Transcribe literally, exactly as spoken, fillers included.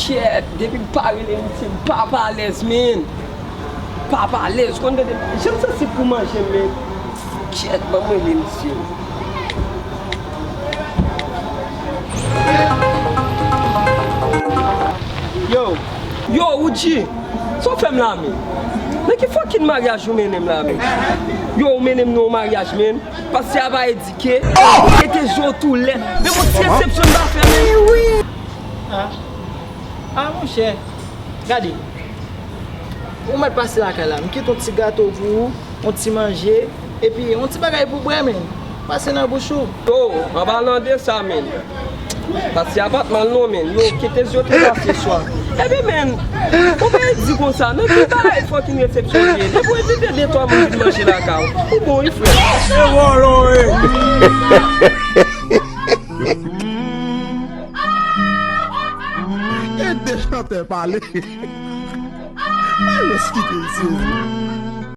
Kyèt, depi m pa rele misye, m pa pa alèz, men. Pa pa alèz, konn tande, jan m sansib pou manje, men. Kyèt, ban m rele misye. Yo, yo, Woodji, sa w fè m la, men? Nan ki fucking maryaj ou mennen m la, men? Yo, ou mennen m nan yon maryaj, men. Pastè a pa edike, kete je w tou lèd. Men yon ti resepsyon m pa fè, men. Ah. Ah, monchè. Gade. Ou mèt pase lakay la. M kite yon ti gato pou ou, yon ti manje, epi yon ti bagay pou bwè, men. Pase nan bouch ou. Oh, an palan de sa, men. Pastè a pa t mal non, men. Yo, kete je w te pase swa. Epi, men, ou pa di konsa, nan ki bagay fucking resepsyon w ye? Depi w envite de twa moun vin manje lakay ou, ou bon, wi, frè. Se vòlò, wi. Gen de chantè pale. Mwen jis kite isi.